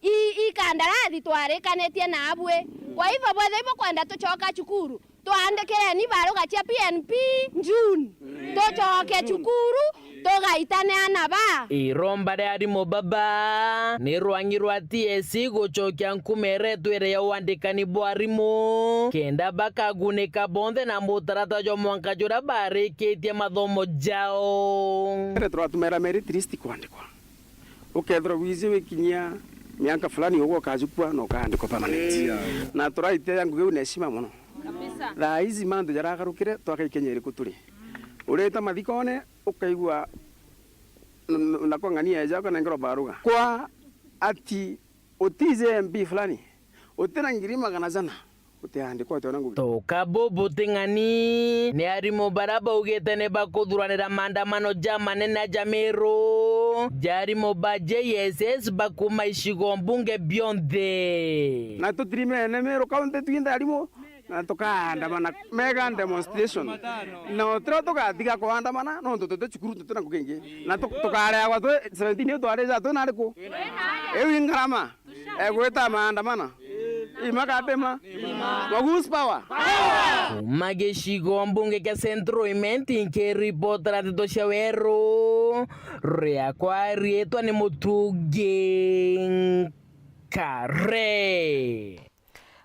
I, i kandarathi twarikanitie na abwi. Kwa hivyo bwethira ibukwenda tucoka cukuru, twandikireni baruga cia P N P June. Tucoke cukuru, tugaitane ana ba. Iromba ria arimu baba ni rwangi rwa T S C gucokia nkuma iretwire ya wandikani bwa arimu, kenda bakagunika bonthe na mutaratara jwa mwanka juria barikitie mathomo jao. Mbere turatumira merit list kwandikwa. Ukethirwa wiji wikinyia miaka fulani, ugwe ukajukua na ukaandikwa permanent. Na turaite ya ngugi iu na heshima mono. Thaa ici mantu jaragarukire, twaka Kenya iriku turi? Urita mathikone, ukaigua n-, n-, nako ng'ania eja ukanengerwa baruga. Kwa ati utije M P fulani, utina ngiri magana jana, utiandikwa utiona ngugi. Tuka bubu ti ng'ani, ni arimu bara baugite ni bakuthuranira maandamano ja manene ja Meru, ja arimu ba J S S bakuma icigo mbunge bionthe. Na tutirimene Meru County twinthe arimu, na tukaandamana mega demonstration. Na utira tugatiga kuandamana, nontu tuti cukuru, tutina ngugi ingi. Na tu-, tukareagwa twi seventeen, iu twarija twi nariku? Iu i ngarama. Egwita maandamano. Imakatema. Magus power. Kuma gicigo mbunge kia Central Imenti, nkiripotera ndeto cia Weru, riakwa riitwa ni Mutungi Nkare.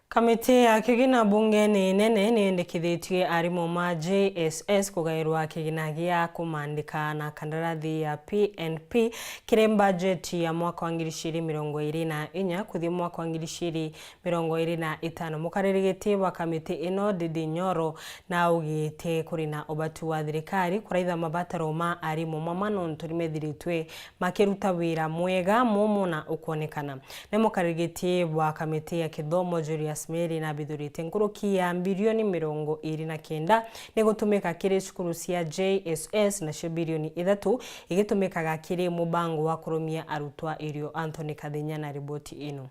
Kamiti ya kigina bungene nene niyendekithitie arimu ma J S S kugairwa kigina gia kumandika na kandarathi ya P N P kiri mbajeti ya mwaka wa ngiri igiri mirongo iri na inya kuthii mwaka wa ngiri igiri mirongo iri na itano. Mukariri giti wa kamiti ino, Ndindi Nyoro, naugite kuri na ubatu wa thirikari kuraitha mabataro ma arimu mama nontu nimethiritwe makiruta wira mwega mumu na ukwonekana. Ni mukariri giti wa kamiti ya kithomo, Julius Meri, nabithurite nkuruki ya mbirioni mirongo iri na kenda ni gutumika kiri cukuru cia J S S, nacio birioni ithatu igitumikaga kiri mubango wa kurumia arutwa irio. Anthony Kathinya na riboti ino.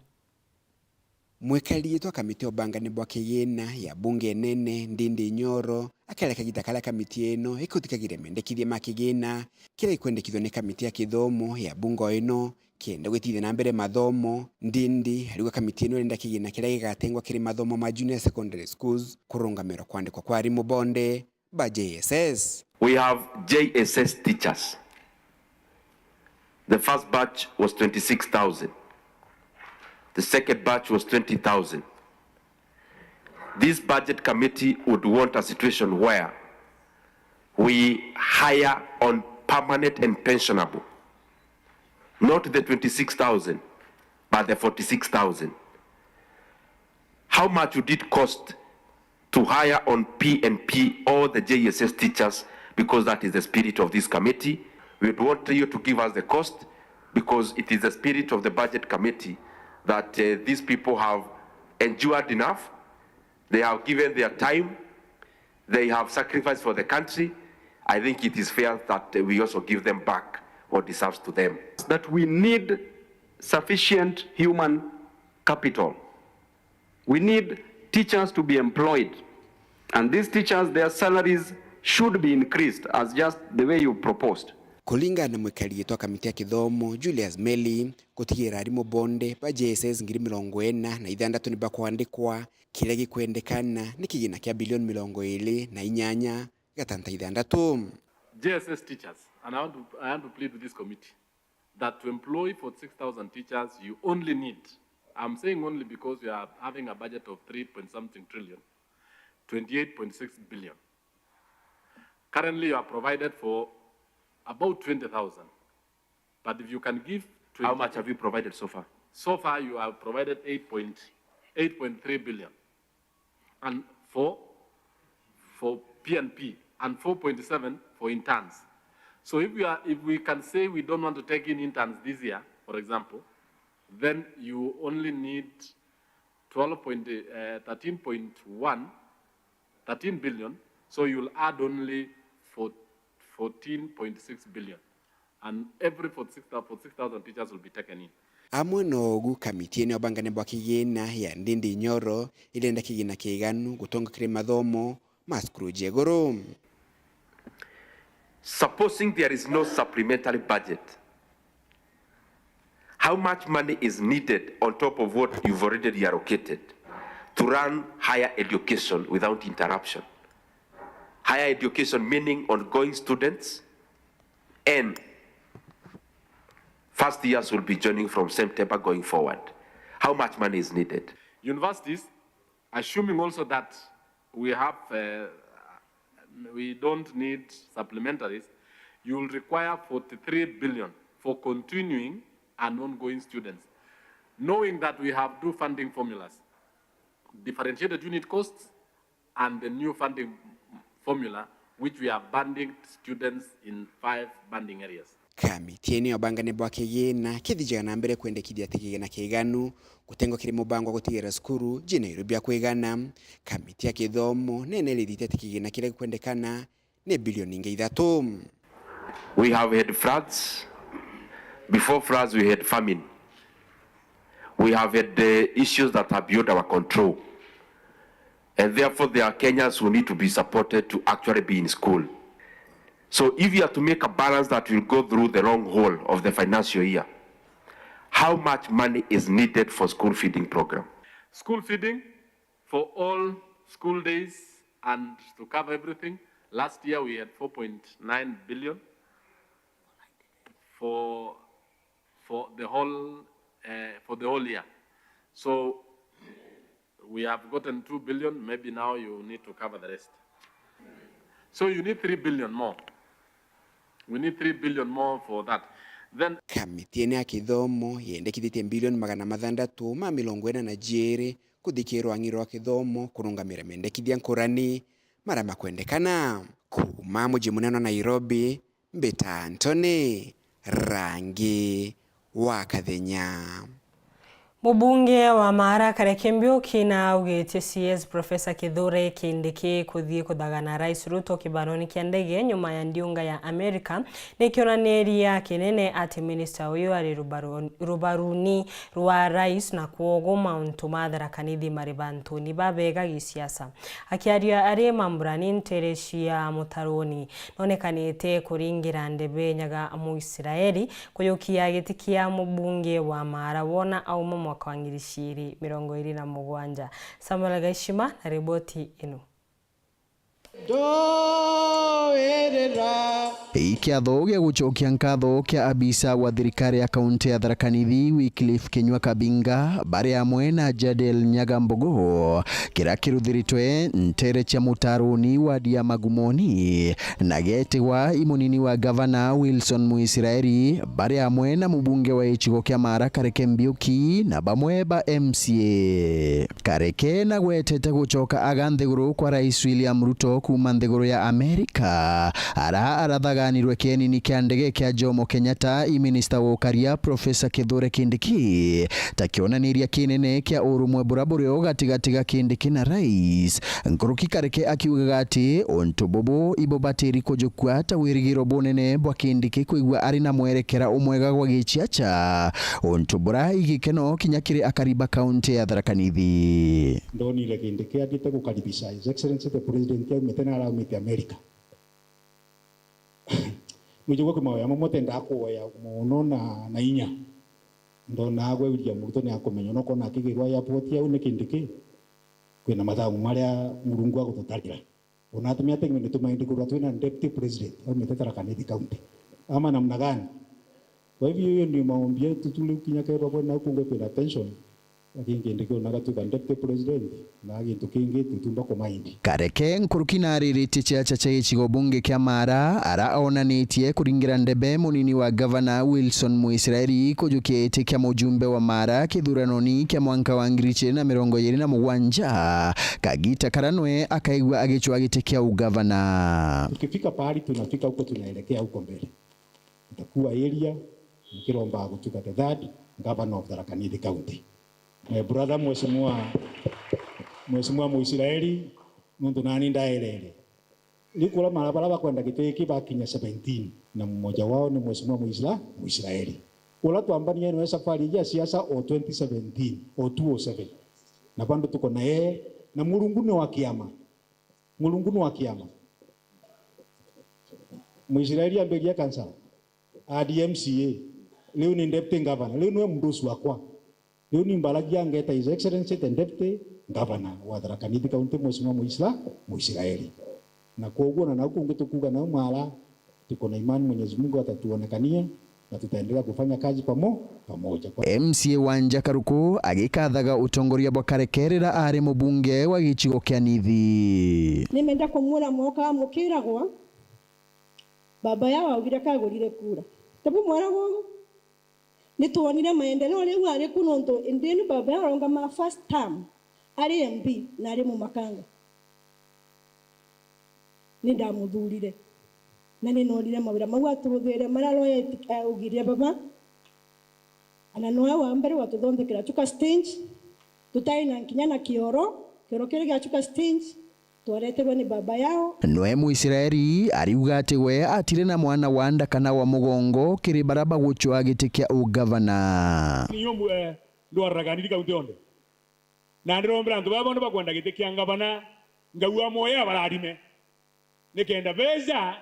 Mwikari gitwa kamiti ya ubangani bwa kigina ya bunge nene, Ndindi Nyoro, akeera kagita karia kamiti ino ikuthikagiria mendekithia ma kigina kiria ikwendekithua ni kamiti ya kithomo ya bunge ino kenda gwitithia na mbere mathomo. Ndindi ariuga kamiti ino irenda kigina kiria gigatengwa kiri mathomo ma junior secondary schools, kurungamirwa kwandikwa kwa arimu bonde ba J S S. We have J S S teachers. The first batch was twenty-six thousand. The second batch was twenty thousand. This budget committee would want a situation where we hire on permanent and pensionable, not the twenty-six thousand, but the forty-six thousand. How much would it cost to hire on P N P all the J S S teachers, because that is the spirit of this committee? We would want you to give us the cost, because it is the spirit of the budget committee that, uh, these people have endured enough. They have given their time. They have sacrificed for the country. I think it is fair that, uh, we also give them back what deserves to them. That we need sufficient human capital. We need teachers to be employed. And these teachers, their salaries should be increased as just the way you proposed. Kuringana na mwikari gitwa kamiti ya kithomo, Julius Meli, gutigira arimu bonde ba J S S ngiri mirongo ina na ithantatu ni bakwandikwa, kiria gikwendekana ni kigina kia bilioni mirongo iri na inyanya gatanta ithantatu. J S S teachers, and I want to, I want to plead with this committee that to employ forty-six thousand teachers, you only need, I'm saying only because we are having a budget of three point something trillion, twenty-eight point six billion. Currently, you are provided for about twenty thousand. But if you can give twenty. How much have you provided so far? So far, you have provided eight point, eight point three billion. And for, for P N P, and four point seven for interns. So if we are, if we can say we don't want to take in interns this year, for example, then you only need twelve point, uh, thirteen point one, thirteen billion. So you'll add only for fourteen point six billion. And every forty-six thousand, forty-six thousand teachers will be taken in. Amwe na ugu, kamiti ino ya ubangani bwa kigina ya Ndindi Nyoro irenda kigina kiganu gutonga kiri mathomo ma cukuru cia iguru. Supposing there is no supplementary budget, how much money is needed on top of what you've already reallocated to run higher education without interruption? Higher education meaning ongoing students, and first years will be joining from September going forward. How much money is needed? Universities, assuming also that we have, uh, we don't need supplementaries, you will require forty-three billion for continuing and ongoing students, knowing that we have two funding formulas, differentiated unit costs and the new funding formula, which we have banded students in five banding areas. Kamiti ii niyo bangane bwa kigina kithijaga na mbere kwendekithia ati kigina kiiganu gutengwa kiri mubango wa gutigirira cukuru ji Nairobi bia kwigana. Kamiti ya kithomo nene irithite ati kigina kiria gikwendekana ni bilioni ingi ithatu. We have had floods. Before floods, we had famine. We have had, uh, issues that are beyond our control. And therefore, there are Kenyans who need to be supported to actually be in school. So if you are to make a balance that will go through the long haul of the financial year, how much money is needed for school feeding program? School feeding for all school days and to cover everything. Last year we had four point nine billion for, for the whole, uh, for the whole year. So we have gotten two billion, maybe now you need to cover the rest. So you need three billion more. We need three billion more for that. Then kamiti ene ya kithomo yendekithitie bilioni magana mathandatu ma mirongo ina na jiiri kuthi kirwang'i rwa kithomo kurungamira mendekithia nkurani maria makwendekana. Kuuma muji munene wa Nairobi, mbita Anthony Rangi wa Kathenya. Mubunge wa Maara Kareke Mbiuki na augitie C S Professor Kithure Kindiki kuthii kuthagana Rais Ruto kibaroni kia ndege nyuma ya ndiunga ya America ni kionaniria kinene ati minista uyu ari rubaru-, rubaruni rwa Rais, na kwoguo mauntu ma Tharaka Nithi mari bantuni babega gisiasa. Akiaria ari Mamburani ntere cia Mutaruni, nonekanite kuringira ndebe nyaga Muisraeli kuyukia giti kia mubunge wa Maara wona auma mwaka wa ngiri ciiri mirongo iri na mugwanja. Samuel Gaishima na riboti ino. Ndoerera. Ikiatho gia gucokia nkatho kia abisa wa thirikari ya kaunti ya Tharaka Nithi, Wycliffe Kinyua Kabinga, bari amwe na Jadel Nyaga Mbogo, kiria kiruthiritwe ntere cia Mutaruni wadi ya Magumoni, na getigwa i munini wa gavana Wilson Muisraeli, bari amwe na mubunge wa gicigo kia Maara Kareke Mbiuki, na bamwe ba M C A. Kareke nagwetete gucoka aga nthiguru kwa Rais William Ruto kuuma nthiguru ya Amerika, ara arathaganirwe kienini kia ndege kia Jomo Kenyatta i minista wa ukaria Professor Kithure Kindiki, ta kionaniria kinene kia urumwe bura burio gatigati ga Kindiki na Rais. Nkuruki Kareke akiugaga ati untu bubu ibubatiri kujukua ta wirigiro bunene bwa Kindiki kwigua ari na mwerekera umwega gwa giciaca, untu bura igikeno kinya kiri akari ba kaunti ya Tharaka Nithi. Ndonire Kindiki athiite gukaribisha His Excellency the President aumite na araumite America. Mwijigua kwi maoya mamwe tendaa kuoya mono na, na inya. Ndona agwe William Ruto ni akumenya, nokona akigirwa airport au ni Kindiki. Kwina mathagu maria Murungu agututarira. Ona atumia tengwe ni tumaindi kurwa twina deputy president aumite Tharaka Nithi County. Ama namna gani? Kwa hivyo hiyo ndio maombi yetu tu, riu kinya kethirwa kwina au kungwe kwina tension, lakini Kindiki ona agatuika deputy president, na gintu kingi tutumba kumaindi. Kareke nkuruki nariritie ciaca cia gicigo bunge kia Maara, ara onanitie kuringira ndebe munini wa gavana Wilson Muisraeli kujukia giti kia mujumbe wa Maara kithuranoni kia mwanka wa ngiri igiri na mirongo iri na mugwanja, kagita kara nwe akaigua agicwa giti kia ugavana. Tukifika pahali tunafika huko, tunaelekea huko mbele, nitakuwa area nikiromba gutuika the third governor of Tharaka Nithi County. My brother, Mheshimiwa, Mheshimiwa Muisraeli, nontu nani ndaerere. Riu kura mara bara bakwenda giti giki bakinya seventeen, na mmoja wao ni Mheshimiwa Muisra-, Muisraeli. Ura twambanie nawe safari iji ya siasa o twenty seventeen, o two oh seven. Na bado tuko na yeye, na Murungu ni wa kiama. Murungu ni wa kiama. Muisraeli ambiria kansala, adi M C A, riu ni deputy governor, riu niwe mdosi wakwa. Riu ni mbaragia ngeta His Excellency the Deputy Governor wa Tharaka Nithi County, Mheshimiwa Muisra-, Muisraeli. Na kwoguo na nau kungi tukuuga nau Maara, tuko na imani Mwenyezi Mungu atatuonekania na tutaendelea kufanya kazi pamo-, pamoja. Kwa M C A Wanja Karuku agikathaga utongoria bwa Kareke rira ari mubunge wa gicigo kia Nithi. Nimenda kumwira mwoka mukiragwa, baba yao augire kagurire kura. Tabu mwaragwa ugu. Ni twonire maendeleo riu ari ku, nontu ndini baba arongama first term ari M P na ari mumakanga. Ni ndamuthurire na ni nonire mawira mau aturuthire maria royeti augire baba. Ana noe wa mbere watuthondekera chuka stage, tutai na nkinya na kioro, kioro kiri gia chuka stage, twareterwe ni baba yao. Noe Mwisraeli ariuga ati we atire na mwana wa nda kana wa mugongo kiri bara bagucwaa giti kia ugavana. Niyo mbu-, eh, ndwararaga ndiri kaunti yonthe. Na ndirombera antu baba bonthe bakwenda giti kia ngavana, Ngau amwoye abararime. Nikenda beja,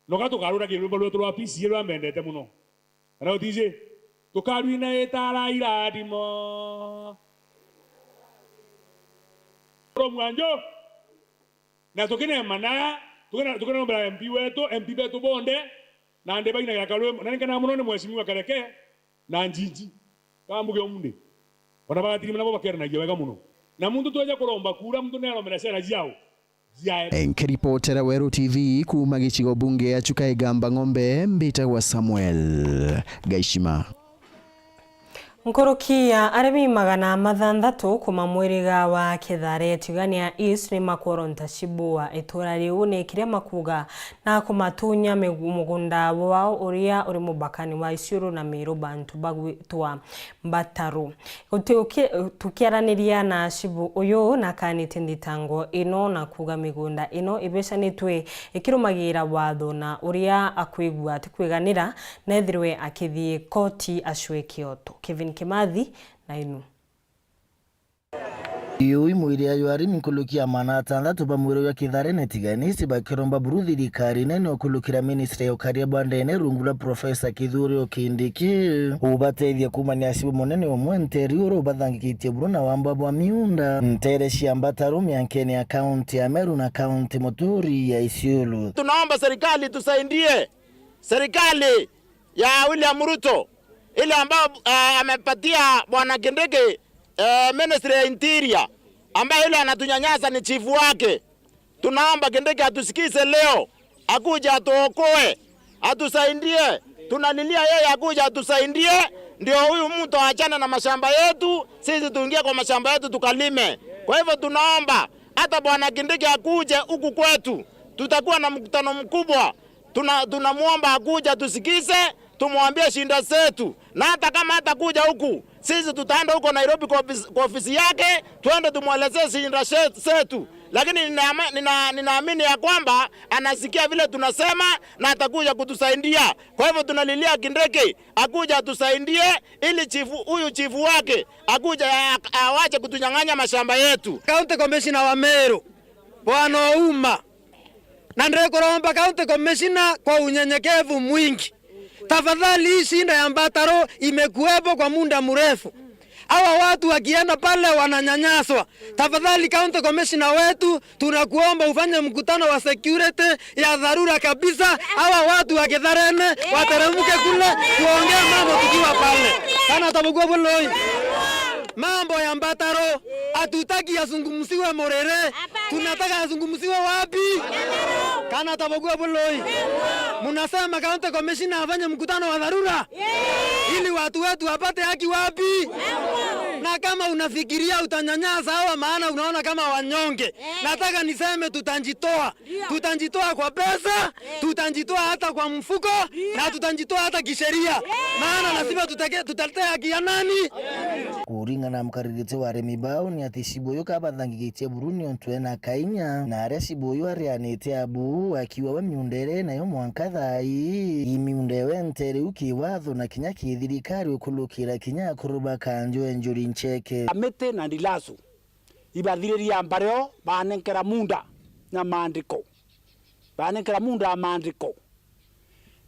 noka tukarwira kirwimbo rwetu rwa P C A rwa mbendete muno. Kana utiji? Tukarwina itaara irathimo. Ro mwanjo. Na tukinemana, tukina-, tukinombera M P wetu, M P betu bonthe, na ndi bainagira karwimbo. Na ninkena muno ni Mheshimiwa Kareke na Njinji. Kambuge umundi. Ona bagatiri nabo bakeranagia wega muno. Na muntu tweja kuromba kura, muntu nerombera ciana ciao. Ciae. Nkiripotera Weru T V kuuma gicigo bunge ya Chuka Igamba Ng'ombe, mbitagwa Samuel Gaishima. Nkuruki ya arimi magana mathanthatu kuma mwiriga wa Kithare Tigania East ni makworonta Shibua itura riu ni kiria makuuga na kumatunya migu-, mugunda wao uria uri mubakani wa Isiolo na Meru, bantu bagwitwa Mbataru. Guti uki-, tukiaraniria na Shibu uyu nakanite nthitango ino na kuuga migunda ino ibecanitwe ikirumagira watho na uria akwigua atikwiganira nethirwe akithii koti acwe kioto. Kevin Kimathi na inu. Iu imwiri ayo arimi nkuruki ya magana atandatu ba mwiro jwa Kithare na Tigania East bakiromba buru thirikari nene ukurukira ministry ya ukaria bwa ndene rungu rwa Professor Kithure Kindiki ubatethia kuumania Shibu munene umwe nteri uru ubathangikitie buru na wamba bwa miunda ntere cia Mbataru miankene ya kaunti ya Meru na kaunti muturi ya Isiolo. Tunaomba serikali tusaidie. Serikali ya William Ruto, ile ambayo, eh, amepatia Bwana Kindiki, eh, Ministry ya Interior, ambaye yule anatunyanyasa ni chifu wake. Tunaomba Kindiki atusikize leo, akuje atuokoe, atusaidie. Tunalilia yeye akuje atusaidie, ndio huyu mtu aachane na mashamba yetu, sisi tuingie kwa mashamba yetu tukalime. Kwa hivyo tunaomba hata Bwana Kindiki akuje huku kwetu, tutakuwa na mkutano mkubwa. Tuna-, tunamuomba akuje atusikize, tumwambie shida zetu. Na hata kama hatakuja huku, sisi tutaenda huko Nairobi kwa ofisi, kwa ofisi yake, tuende tumwelezee shida she-, zetu. Lakini ninaama-, nina-, ninaamini ya kwamba anasikia vile tunasema na atakuja kutusaidia. Kwa hivyo tunalilia Kindiki, akuje atusaidie ili chifu, huyu chifu wake, akuje a-, awache kutunyang'anya mashamba yetu. County Commissioner wa Meru, Bwana Ouma, na ndikuromba County Commissioner kwa unyenyekevu mwingi. Tafadhali, hii shida ya Mbataro imekuwepo kwa muda mrefu. Hawa watu wakienda pale wananyanyaswa. Tafadhali, County Commissioner wetu, tunakuomba ufanye mkutano wa security ya dharura kabisa. Hawa watu wa Kitharene wateremke kule, tuongee mambo tukiwa pale. Kana tabugua buloi. Mambo ya Mbataro hatutaki yazungumziwe Murere. Hapana. Tunataka yazungumziwe wapi? Mbataro. Kana tabugua buloi. Mnasema County Commissioner afanye mkutano wa dharura? Yeah. Ili watu wetu wapate haki wapi? Mbataro. Na kama unafikiria utanyanyasa hawa maana unaona kama wanyonge, yeah, nataka niseme tutajitoa. Ndio. Tutajitoa kwa pesa, eh, tutajitoa hata kwa mfuko, ndio, na tutajitoa hata kisheria. Eh. Maana lazima tuteke-, tutetee haki ya nani? Kuringana na mukaririte wa arimi bao ni ati Shibu uyu kabathangikitie buru niontu ena kainya, na aria Shibu uyu arianite abu akiuga we miunda iria enayo mwanka thaa ii, i miunda ewe ntere u kiwatho na kinya kithirikari ukurukira kinya akuru ba kanjo enjuri ncheke. Kamiti na ndilasu ibathiriria mbareo banenkera munda na maandiko. Banenkera munda na maandiko.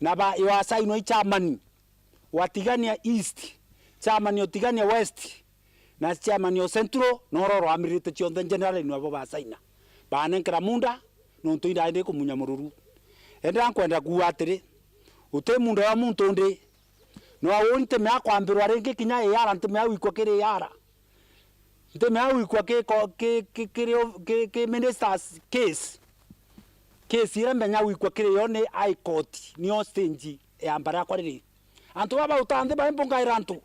Na ba, iwasainwa i chairman wa Tigania East, chairman o Tigania West, na chairman o Central, na uria urwamirite cionthe general ni abo basaina. Banenkera munda, nontu indae ndi kumunya mururu. Enda nkwenda kuuga atiri, uti munda wa muntu ndi, no au ntimea kwambirwa ringi kinya iara, ntimea gwikwa kiri iara. Ntimea gwikwa ki ko-, ki, ki, kiri o-, ki, ki minister's case. Case iria menya gwikwa kiri yo ni High Court, niyo stage ya mbara yakwa riri. Antu baba uta nthi bae mbungaira antu.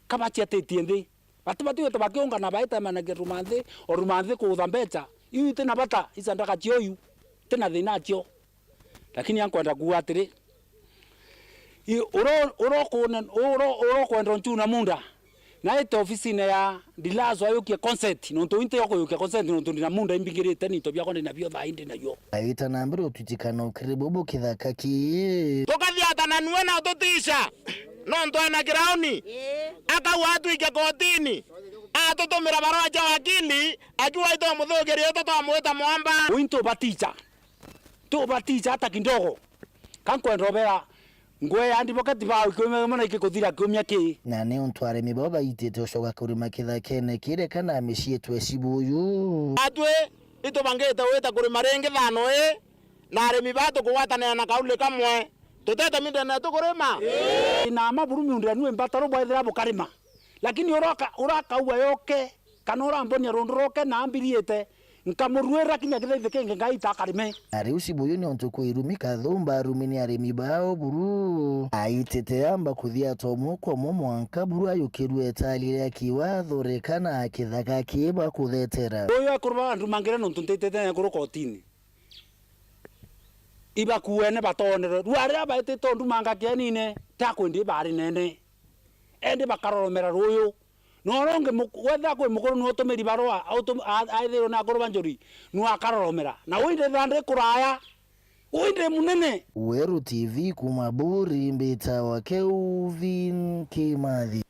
Kabaciatitie nthi. Bati bati gwita bakiungana baita managia ruma nthi, o ruma nthi kuutha mbecha. Iu iti na bata, ica ndaka cio iu. Iti na thina acio. Lakini ankwenda kuuga atiri, i-, uro-, uro kune-, uro-, uro kwenda nchu na munda. Naite ofisine ya Dilazo ayukie consent, nontu inte yo kuyukia consent, nontu ndina munda imbingirite, ninto biakwa ndina bio thaa indi nayo. Aita na mbere utwitikana ukiri bubu kithaka ki. Tukathiatana nue na ututiisha, nontu ena kirauni. Akauga atwike kotini, atutumira barua cia wakili, akiuga itomuthukiria itu twamwita mwamba. Uintu baticha. Tubaticha hata kidogo. Ka nkwenda ubera, ngwe ya ndiboketi bao ikiumia kimwe na ikikuthira kiumia ki. Na ni untu arimi bao baitite ucoka kurima kithakene kiri kana micii tweci buyu. Atwi itubangite wita kurima ringi thano ii, na arimi baa tukugwatanira na kauli kamwe, tutete mindene tukurima. Na maburu miundira nue mbataro bwaithira bukarima. Lakini uraka-, urakaua yoke, kana urambonia rundu roke na ambiriite, nkamuruira kinya githaithi kingi ngaita akarime. Na riu Cibuyu ni untu kwi irumi kathumba arumi ni arimi bao buru. Aitite amba kuthia atomu kwa mo mwanka buru ayukirue etali ria kiwatho rekana kithaka ki bakuthetera. Uyu ekuru ba ndumangire nontu ntitite ekuru kotini. Ibakuene batonerwe. Rua riria baitite undumanga kienine, ta kwendi bari nene. Endi bakaroromera ruyu. Na uria ungi mu-, wethira kwi mukuru ni utumiri barua, autum-, a-, aithirwe ni akuru ba njuri, ni akaroromera. Na ui ndithira ndi kuraya, ui ndi munene. Weru T V kuma Buri, mbitawa Kelvin Kimathi.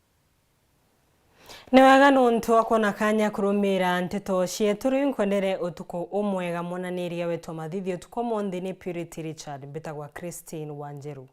Ni wega nontu wa kwona kanya kurumira nteto cietu. Riu nkwendere utuku umwega. Mwananiria wetu wa mathithi utuku umunthi ni Purity Richard. Mbitagwa Christine Wanjiru.